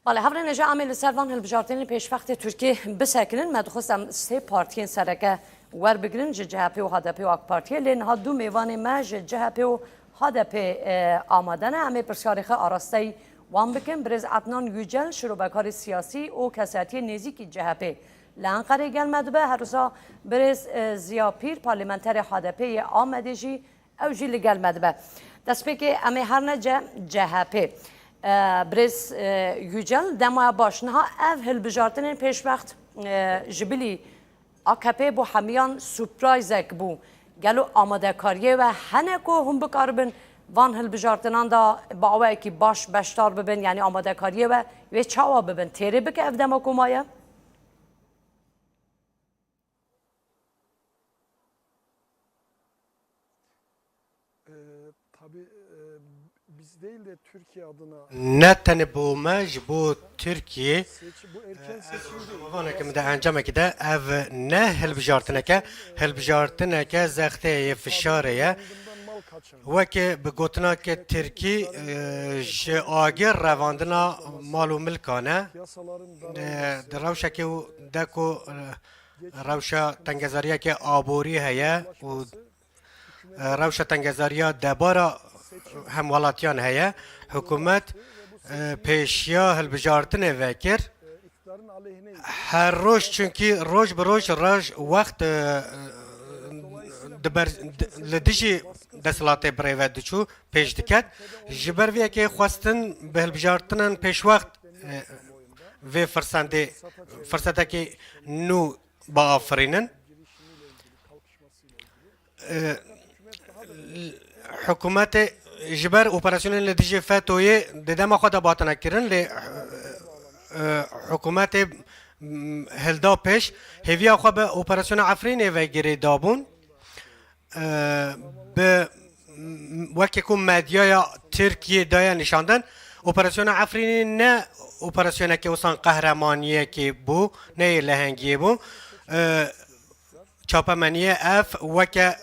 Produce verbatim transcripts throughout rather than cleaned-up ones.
Belê, hevrêne ji em ê li ser van hilbijartinên pêşwextê Tirkiyê bisekinin. Me dixwest em sê partiyên sereke werbigirin, ji C H P û H D P û AK Partiyê, lê niha du mêvanê me ji C H P û H D P, e, amade ne. Em ê pirsyarê xwe arasteyî wan bikin. Birêz Ednan Yücel, şirovekarê siyasî û kesayetiyê nêzîkî C H P li Enqerê gel me dibe. Her wisa birêz, e, Ziya Pîr, parlamenterê H D P yê Amedê jî, ew jî li gel me dibe. Destpêkê em ê herne ce-, C H P. E, birêz, e, Yücel, dema baş. Niha ev hilbijartinên pêşwext, e, ji bilî A K P bo hemiyan surprizek bû. Gelo amadekariyê we hene ku hûn bikaribin van hilbijartinan de bi awayekî baş beşdar bibin, yanî amadekariyê we wê çawa bibin? Têrê bike ev dema ku maye? Ee, tabii, e, biz değil de Türkiye adına Ne tenê bo me, ji bo Tirkiyê, seçi-, bu erken e, seçim değil. Romaneke min de encamekî de ev ne hilbijartineke, hilbijartineke zextê ye, fişarê ye. Mal kaçırmak. Weke bi gotineke tirkî, e, ji agir revandina mal û milkan e. Piyasaların E, di rewşekê û de ku, e, rewşa tengezariyeke aborî heye û, e, rewşa tengezariya debara hemwelatiyan heye. Hikûmet, e, pêşiya hilbijartinê vekir. Her roj, çunkî roj bi roj, roj wext, e, di ber-, di, li dijî desthilatê birêve diçû, pêş diket. Ji ber vê yekê xwestin bi hilbijartinên pêşwext, e, vê firsendê, firsetekî nû biafirînin. E, hikûmetê ji ber operasyonên li dijî fetoyê di dema xwe de hatine kirin, lê, e, hikûmetê, m, hilda pêş, hêviya xwe bi operasyona Efrînê ve girê dabûn. E, bi, m, weke ku medyaya Tirkiyê daye nîşandin, operasyona Efrînê ne operasyoneke wisa qehremaniyekê bû, ne yê lehengiyê bû. E, çapemeniyê ev weke, e,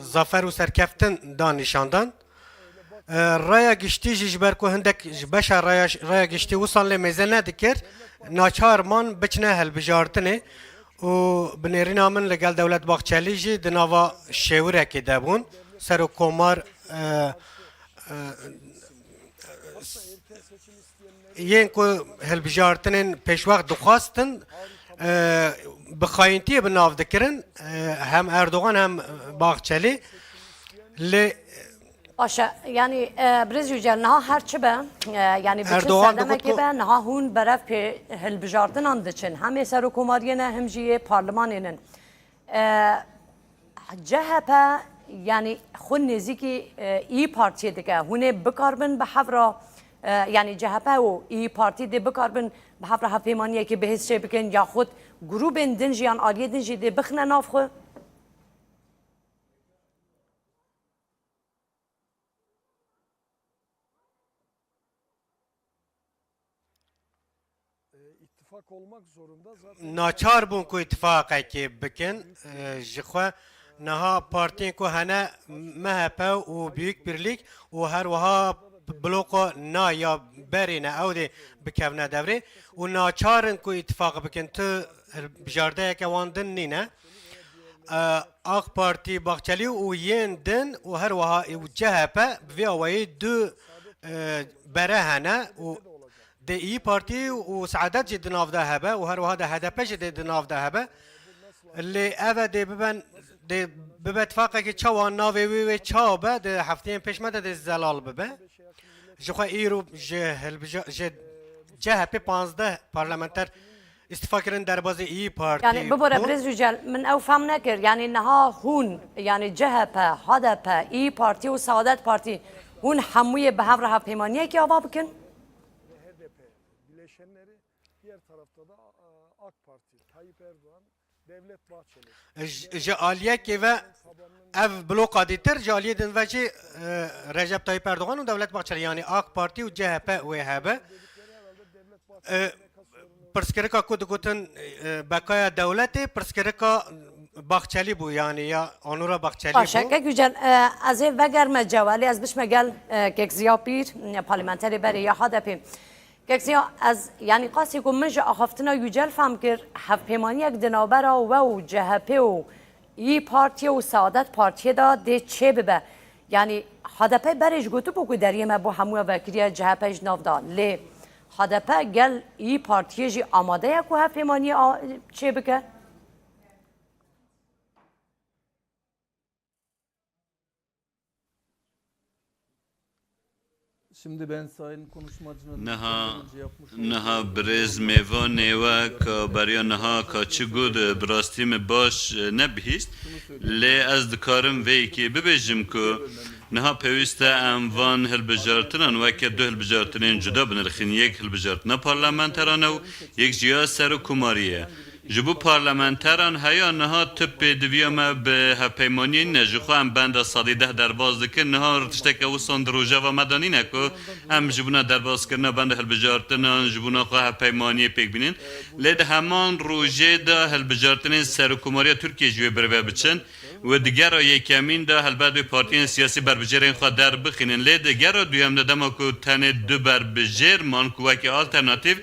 zafer û serkeftin da nîşandan. E, raya giştî jî, ji ber ku hindek ji beşa raya, raya giştî wisa lê mêze nedikir, naçar man biçine hilbijartinê û bi nêrîna min li gel Dewlet Bahçelî jî di nava şêwirekê de bûn. Serokkomar, e, e, yên ku hilbijartinên pêşwext dixwastin, e, bi xayîntiyê bi nav dikirin, e, hem Erdogan hem Bahçelî. Lê Baş e, yanî, e, Birêz Yücel, niha her çi be, e, yanî bi çi Erdogan serdemekê digot ku be, niha hûn berev pê hilbijartinan diçin. Hem ê serokkomariyê ne, him jî yê parlimanê nin. E, C H P, yanî xwe nêzîkî, e, İYİ Partiyê dike. Hûn ê bikaribin bi hev re, e, yanî C H P û İYİ Partî dê bikaribin bi hev re hevpeymaniyekî bihêz çêbikin, yaxud grûbên din jî yan aliyê din jî dê bixine nav xwe? E, ittifak olmak zorunda zaten. Naçar bûn ku îtifaqekê bikin, e, ji xwe niha partiyên ku hene M H P û Büyük Birlik û her wiha bloka na ya berê ne, ew dê bikevne devrê û naçar in ku îtifaq bikin. Tu bijardeyeke wan din nîne. E, AK Partî, Bahçelî û yên din û her wiha û C H P bi vê awayî du, e, bere hene û dê İYİ Partî û Saadet jî di nav de hebe û her wiha de H D P jî dê di nav de hebe. Lê ev e dê biben, dê bibe tifaqekî çawa navê wê wê çawa be, di hefteyên pêş me de dê zelal bibe. Ji xwe îro ji hilbija-, ji C H P panzdeh parlamenter îstifa kirin derbazî İYİ Partî. Yanî bibore bûn. Birêz Yücel, min ew fehm nekir. Yanî niha hûn, yanî C H P, H D P, İYİ Partî û Saadet Partî, hûn hemûyê bi hev re hevpeymaniyekî ava bikin? H D P bileşenleri, diğer tarafta da, e, AK Parti, Tayyip Erdoğan, Devlet Bahçeli. Ji, ji aliyekê ve ev bloka dîtir, ji aliyê din ve jî, e, Recep Tayyip Erdoğan û Devlet Bahçeli, yanî AK Parti û C H P wê hebe. E, pirsgirêka ku digotin, e, bekaya dewletê, pirsgirêka Bahçelî bû, yanî ya Onura Bahçelî bû. Baş e, kek Yücel, e, ez ê vegerme cewa, lê ez biçme gel, e, kek Ziya Pîr, e, parlamenterê berê ya H D P. Keksiya, ez, yanî qasî ku min ji axaftina Yücel fehm kir, hevpeymaniyek di navbera we û C H P û İYİ Partiye û Saadet Partiye de dê çêbibe. Yanî H D P berê ji gotibû ku deriyê me bo hemûya vekiriye, C H P ji nav da. Lê H D P gel İYİ Partiye jî amade ye ku hevpeymaniyê a-, çêbike? Şimdi ben sayın konuşmacının Niha, niha birêz mêvanê we ka beriya niha ka çi got, bi rastî min baş, e, nebihîst. Lê ez dikarim vê yekê bibêjim ku niha pêwîst e em van hilbijartinan weke du hilbijartinên cuda binirxîn. Yek hilbijartina parlamenteran e û yek jî ya serokkomariyê ye. Ji bo parlamenteran heya niha tu pêdiviya me bi hevpeymaniyê nîne. Ji xwe em benda sedî deh derbas dikin. Niha tişteke wisa di rojeva me de nîne ku em ji bona derbazkirina benda hilbijartinan, ji bona xwe hevpeymaniyê pêk bînin. Lê di heman rojê de hilbijartinên serokkomariya Tirkiyê ji wê birve biçin. Û di gera yekemîn de helbet wê partiyên siyasî berbijêrên xwe derbixînin. Lê di gera duyem de dema ku tenê du berbijêr man ku wekî alternatîf,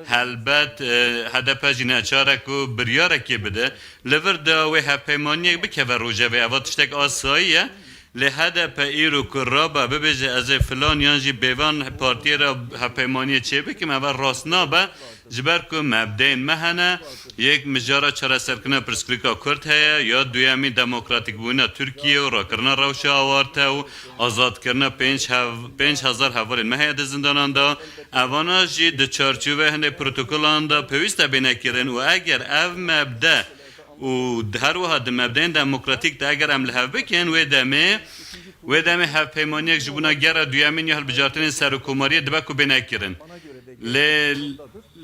helbet, e, H D P jî neçar e ku biryarekê bide. Li vir de wê hevpeymaniyek bikeve rojevê. Eva tiştek asayî ye. Lê H D P îro ku rabe bibêje ez ê filan yan jî bêvan partiyê re hevpeymaniyê çêbikim, eva rast nabe. Ji ber ku mebdeyên me hene, yek mijara çareserkirina pirsgirêka Kurd heye, ya duyemî demokratîkbûyîna Tirkiye û rakirina rewşa awarte û azadkirina pênc hev-, pênc hezar hevalên me heye di zindanan de. Evana jî di çarçoveyê hindê protokolan de pêwîst e bêne kirin û eger ev mebde û her wiha di mebdeyên demokratîk de eger em li hev bikin, wê demê, wê demê hevpeymaniyek ji bona gera duyemîn ya hilbijartinên serokkomariyê dibe ku bêne kirin. Lê,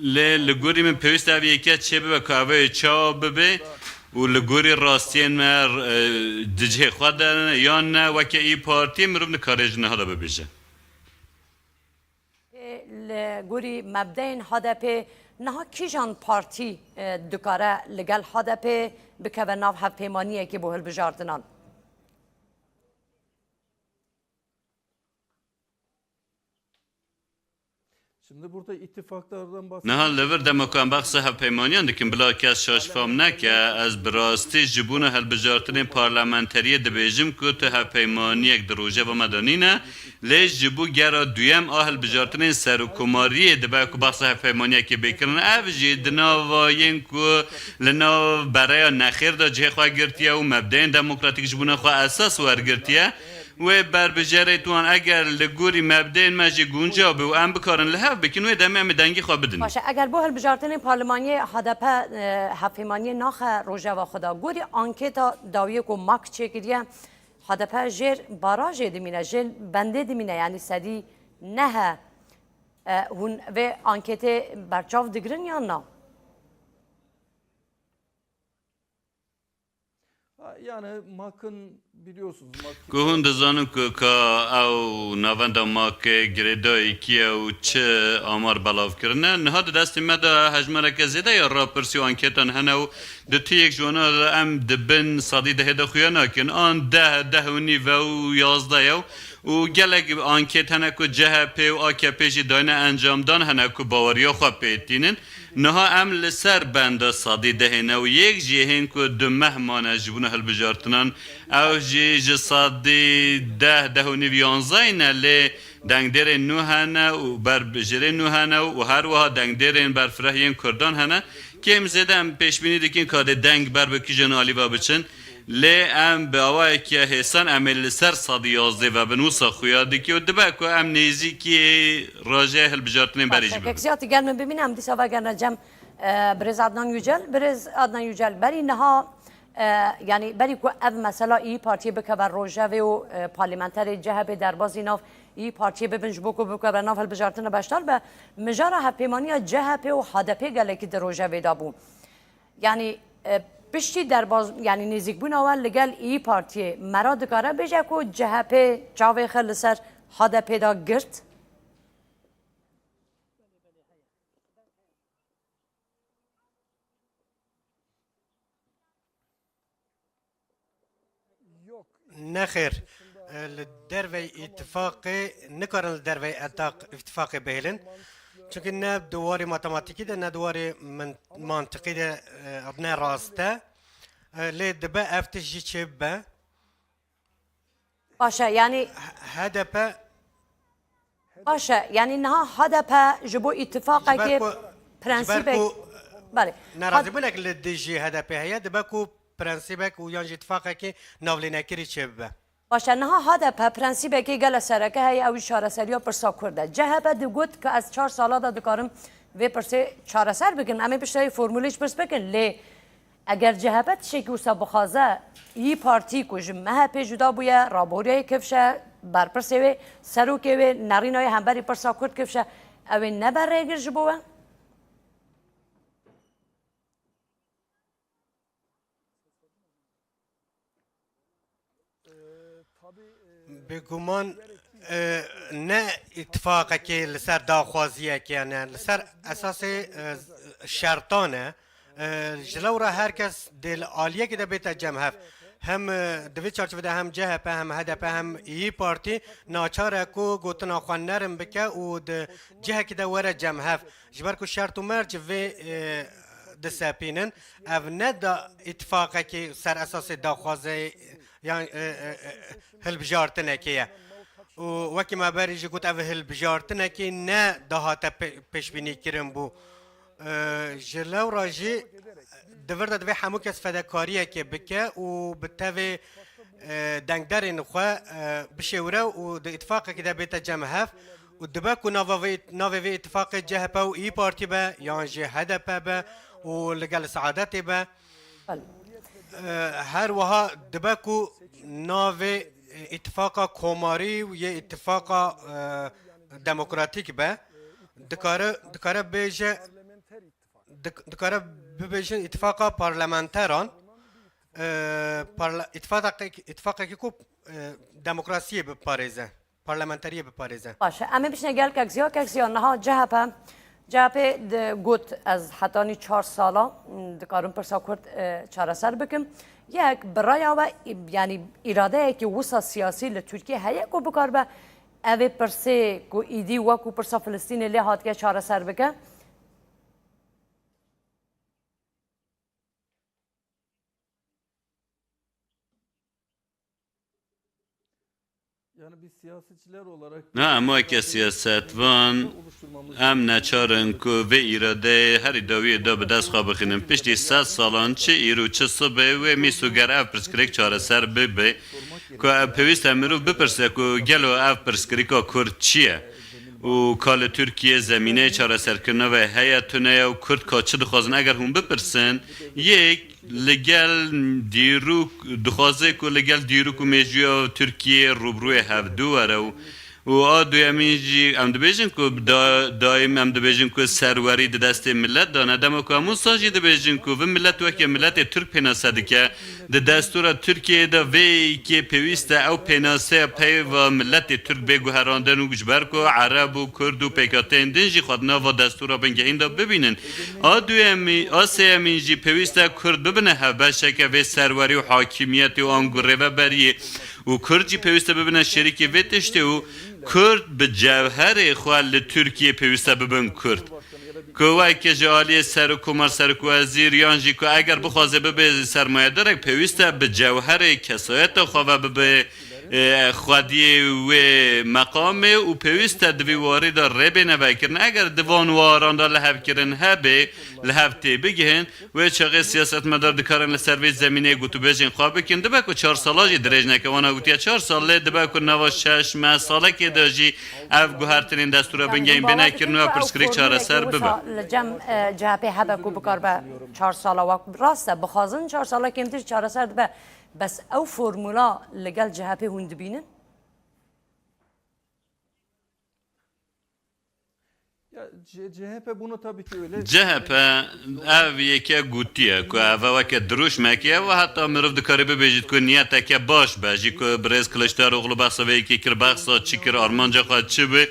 lê li gorî min pêwîst e ev yekê çêbibe ku ev ê çawa bibe û li gorî rastiyên me, e, di cihê xwe de ne yan ne, weke İYİ Partiyê mirov nikare ji niha de bibêje. Pê li gorî mebdeyên H D P niha kîjan partî, e, dikare li gel H D P bikeve nav hevpeymaniyekê bo hilbijartinan? Niha li vir dema ku em behsa hevpeymaniyan dikin, bila kes şaş fam neke, ez bi rastî ji bona hilbijartinên parlamenteriyê dibêjim ku tu hevpeymaniyek di rojeva me de nîne, lê ji bo gera duyem a hilbijartinên serokkomariyê dibe ku behsa hevpeymaniyekê bê kirin. Ev jî di nava yên ku li nav bereya nexêr de cihê xwe girtiye û mebdeyên demokratîk ji bona xwe esas wergirtiye. Wê berbijêrê wan eger li gorî mebdeyên me jî guncav be û em bikarin li hev bikin, wê demê em ê dengê xwe bidin. Baş e, eger bo hilbijartinên parlemaniyê H D P, e, hevpeymaniyê naxe rojeva xwe de, gorî anketa dawiyê ku mak çêkiriye, H D P jêr barajê dimîne, jêr bendê dimîne, yanî sedî neh e. E, hûn vê anketê berçav digirin yan na? Ku hûn dizanin ku ka ew navenda makê girêdayîkî ye û çi amar belav kirine. Niha di destê me de hejmareke zêde ya rapirsî û anketan hene û di tu yek ji wana de em di bin sedî dehê de xuya nakin. An deh, deh û nîv e û yazdeh ye û gelek anket hene ku C H P û A K P jî dayine encamdan hene ku baweriya xwe pê tînin. Niha em li ser benda sedî dehê ne û yek jî hên ku du meh mane ji bona hilbijartinan, ew jî ji sedî deh, deh û nîv, yanzayî ne, lê dengdêrên nû hene û berbijêrên nû hene û her wiha dengdêrên berfireh yên Kurdan hene. Kêm zêde em pêşbînî dikin ka dê deng ber bi kîjan alî ve biçin. Lê em bi awayekî hêsan em ê li ser sedî yazdeh vebin, wisa xuya dike û dibe ku em nêzîkî rojê hilbijartinên berê jî bibin. Kek Ziyad, gel min bimîne, em dîsa vegerine cem, e, birêz Adnan Yücel. Birêz Adnan Yücel, berî niha, e, yanî berî ku ev mesela İYİ Partiyê bikeve rojevê û, e, parlamenterê C H P derbazî nav İYİ Partiyê bibin ji bo ku bikeve nav hilbijartina beşdar be, mijara hevpeymaniya C H P û H D P gelekî di rojevê de bû. Yanî, e, piştî derbaz, yanî nêzîkbûna we li gel İYİ Partiyê, mera dikare bêje ku C H P çavê xwe li ser H D P de girt? Nexêr, li dervey îtifaqê nikarin li dervey etaq-, îtifaqê bihêlin. Çunke ne di warê matematîkî de ne di warê min-, mantiqî de, e, ne rast e. E, lê dibe ev tişt jî çêbibe. Baş e, yanî H D P Baş e, yanî niha H D P ji bo îtifaqekê ji ber ku, ji ber prensîbek ku Belê. nerazîbûnek li dijî H D P heye, dibe ku prensîbek û yan jî îtifaqekê navlênekirî çêbibe. Baş e, niha H D P prensîbekê gele sereke heye, ew jî çareseriya pirsa Kurd e. C H P digot ku ez çar sala de dikarim vê pirsê çareser bikim. Em ê piştre formulê jî pirs bikin, lê eger C H P tiştekî wisa bixwaze, Îyî Partî ku ji M H P cuda bûye, raboriyayê kifş e, berpirsê wê, serokê wê, nerîna wê hemberî pirsa Kurd kifş e, ew ê nebe rêgir ji bo we? Bêguman, e, ne îtifaqekê li ser daxwaziyekê, yani li ser esasê, e, şertan e. E, ji lewra her kes dê li aliyekê de bête cem hev. Hem, e, di vê çarçovê de hem C H P, hem H D P, hem İYİ Partî naçar e ku gotina xwe nerm bike û di cihekê de were cem hev. Ji ber ku şert û merc vê, e, disepînin. Ev ne da îtifaqekî ser esasê daxwazê yan, e, e, e, hilbijartinekê ye. Û wekî me berî jî got, ev hilbijartinekî ne dahate pê-, pêşbînî kirin bû. E, ji lewra jî di vir de divê hemû kes fedekariyekê bike û bi tevê, e, dengderên xwe, e, bişêwire û di îtifaqekê de bête cem hev û dibe ku nava vê, navê vê îtifaqê C H P û İYİ Partî be yan jî H D P be û li gel Saadetê be. Belê. E, her wiha dibe ku navê, e, îtifaqa komarî û yê îtifaqa, e, demokratîk be, dikare, dikare bêje, dik-, dikare bibêjin îtifaqa parlamenteran, e, parla-, îtifaqek-, îtifaqekî ku, e, demokrasiyê biparêze. Parlamenteriyê biparêze. Baş e. Em ê bişine gel Kek Ziya. Kek Ziya, niha C H P, C H P di got, ez hetanî çar sala, m, dikarim pirsa Kurd, e, çareser bikim. Yek, bi raya we, î-, yanî îradeyekî wisa siyasî li Tirkiyê heye ku bikaribe evê pirsê ku îdî wekû pirsa Filistînê lê hatiye çareser bike? Yani biz siyasetçiler olarak Na, em weke siyasetvan, em neçar in ku vê îradeyê herî dawiyê de bi dest xwe bixînin. Piştî sed salan çi îro çi sibê wê mîs û ger ev pirsgirêk çareser bibe, ku ev pêwîst e mirov bipirse ku gelo ev pirsgirêka Kurd çi ye? Û ka li Tirkiyê zemîneyê çareserkirina vê heye tune ye û Kurd ka çi dixwazin? Eger hûn bipirsin, yek li gel dîrok, dixwaze ku li gel dîrok û mêjûya Tirkiyê rûbirûyê hevdu were û, û a duyemîn jî em dibêjin ku da-, daîm em dibêjin ku serwerî di destê milet de ne. Dema ku em wisa jî dibêjin ku vê milet weke miletê Tirk pênase dike, di destûra Tirkiyeyê de vê yekê pêwîst e ew pênaseya peyva miletê Tirk bê guherandin û ji ber ku Ereb û Kurd û pêkhateyên din jî xwe di nava destûra bingehîn de bibînin. A duyemî, a sêyemîn jî pêwîst e Kurd bibine hevbeşeke vê serwerî û hakimiyetê û ango rêveberiyê û Kurd jî pêwîst e bibine şerîkê vê tiştê û Kurd bi cewherê xwe li Tirkiyê pêwîst e bibin Kurd. Ku weke ji aliyê serokkomar, serokwezîr yan jî ku eger bixwaze bibe sermayedarek, pêwîst e bi cewherê kesayeta xwe ve bibe, e, xwediyê wê meqamê û pêwîst e di vî warî de rê bêne vekirin. Eger di van waran de lihevkirin hebe, li hev tê bigihin, wê çaxê siyasetmedar dikarin li ser vê zemînê gotûbêjên xwe bikin. Dibe ku çar sala jî dirêj neke, wana gotiye çar sal, lê dibe ku nava şeş meh salekê de jî ev guhertinên destûra bingehîn bê nekirin û ev pirsgirêk çareser bibe. Li cem, e, C H P hebe ku bikaribe çar sala wek rast e, bixwazin çar sala kêmtir çareser dibe. Bes ew formula li gel C H P hûn dibînin? Ya, C-, C H P bunu tabii ki öyle C H P ev yeke gotiye ku ev e weke dirûşmekê ye û heta mirov dikare bibêjit ku niyeteke baş be, jî ku birêz Kiliçdaroglu behsa vê yekê kir, behsa çi kir, armanca xwe çi bi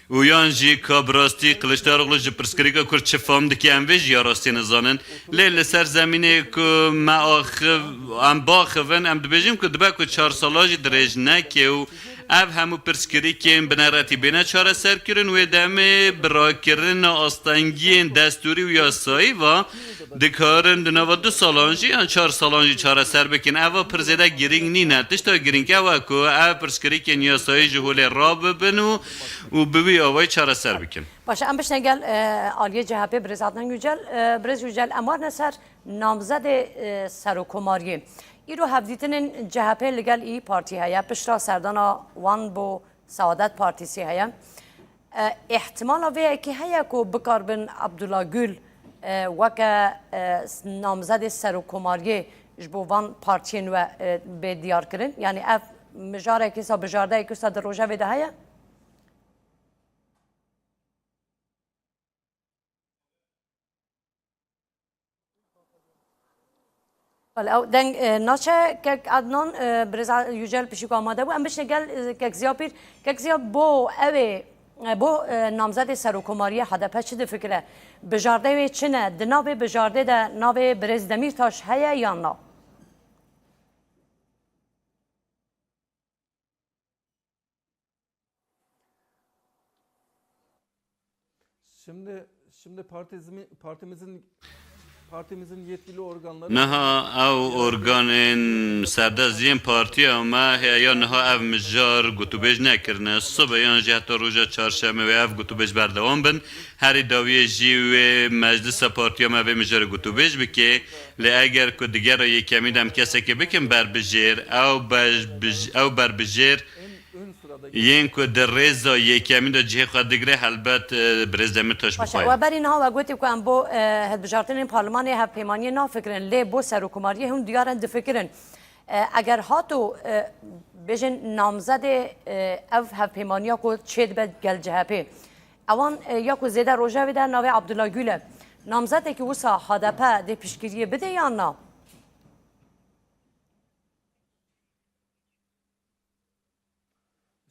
û yan jî ka bi rastî Kiliçdaroglu ji pirsgirêka Kurd çi fam dike, em vê jî ya rastî nizanin. Lê li ser zemînê ku me axiv-, em biaxivin, em dibêjin ku dibe ku çar sala jî dirêj neke û Ev hemû pirsgirêkên bineretî bêne çareserkirin, wê demê bi rakirina astengiyên destûrî û yasayî ve dikarin di nava du salan jî yan çar salan jî çareser bikin. Eva pir zêde girîng nîne. Tişta girîng ew e ku ev pirsgirêkên yasayî ji holê rabibin û, û bi wî awayî çareser bikin. Baş e, em bişne gel, e, aliyê C H P, Birêz Adnan Yücel. E, Birêz Yücel, em warine ser namzedê, e, serokkomariyê. Îro hevdîtinên C H P li gel İYİ Partî heye, pişta serdana wan bo Saadet Partîsî heye. E, îhtimala vê yekê heye ku bikaribin Abdullah Gül, e, weke, e, namzedê serokkomariyê ji bo van partiyên we, e, bê diyarkirin? Yanî ev mijarek wisa, bijardeyek wisa di rojevê de heye? Bale, ew deng, e, naçe kek Adnan, e, Birêz Yücel pişik amade bû. Em bişne gel, e, kek Ziya Pîr. Kek Ziya, bo ew ê, e, bo, e, namzedê serokkomariyê H D P çi difikire? Bijardeyê wê çi ne? Di navê bijardê de navê Birêz Demîrtaş heye yan na? Şimdi, şimdi partizmi-, partimizin, partimizin yetkili organları Niha ew organên serdest yên partiya me heye ya niha ev mijar gotûbêj nekirine. Sibe yan jî heta roja çarşemê wê ev gotûbêj berdewam bin. Herî dawiyê jî wê meclisa partiya me vê mijarê gotûbêj bike. Lê eger ku di gera yekemî de em kesekê bikin berbijêr, ew berbij-, ew berbijêr yên ku di rêza yekemîn de cihê xwe digre, helbet, e, Birêz Demîrtaş Baş e, bixwe. We berî niha we gotî ku em bo, e, hilbijartinên parlemanê hevpeymaniyê nafikirin, lê bo serokkomariyê hûn diyar in difikirin. E, eger hato, e, bêjin namzedê, e, ev hevpeymaniya ku çêdibe gel C H P, ewan, e, ya ku zêde rojevê de navê Abdullah Gül e, namzedekî wisa H D P dê piştgiriyê bide yan na?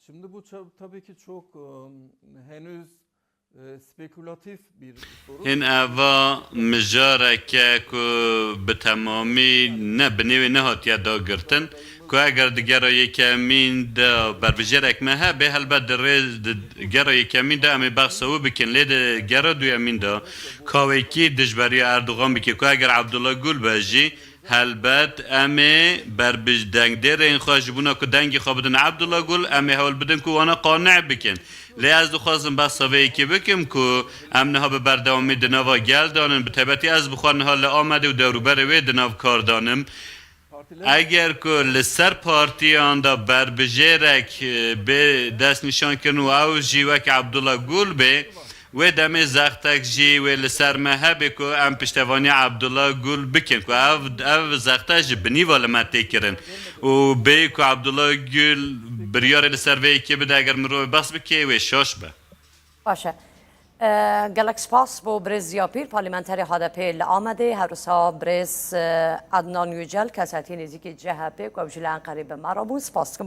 Şimdi bu ça-, tabii ki çok, e, henüz, e, spekülatif bir soru. Hin eva mijareke ku bi temamî ne, binê wê nehatiye dagirtin, ku eger di gera yekemîn de berbijêrek me hebe, helbet di rê-, di gera yekemîn de em ê behsa wî bikin. Lê di gera duyemîn de kawekî dijberiya Erdogan bike, ku eger Abdullah Gül be jî, helbet, em ê berbij-, dengdêrên xwe ji bona ku dengê xwe bidin Abdullah Gül, em ê hewl bidin ku wana qane bikin. Lê ez dixwazim behsa vê yekê bikim ku em niha bi berdewamî di nava gel de nin. Bi taybetî ez bi xwe niha li Amedê û dewrûberê wê di nav kar de nim. Eger ku li ser partiyan de berbijêrek, e, bê destnîşankirin û ew jî wek Abdullah Gül bê, wê demê zextek jî wê li ser me hebe ku em piştevaniya Abdullah Gül bikin, ku ev, ev zexte ji binî ve li me tê kirin. Û bê ku Abdullah Gül biryarê li ser vê yekê bide, eger mirovê behs bike, wê şaş be. Baş e. E, gelek spas bo birêz Ziya Pîr, parlamenterê H D P li Amedê, her wisa birêz, e, Adnan Yücel, kesetiyê nêzîkî C H P, ku ew jî li Enqerê bi me re bûn. Spas dikim.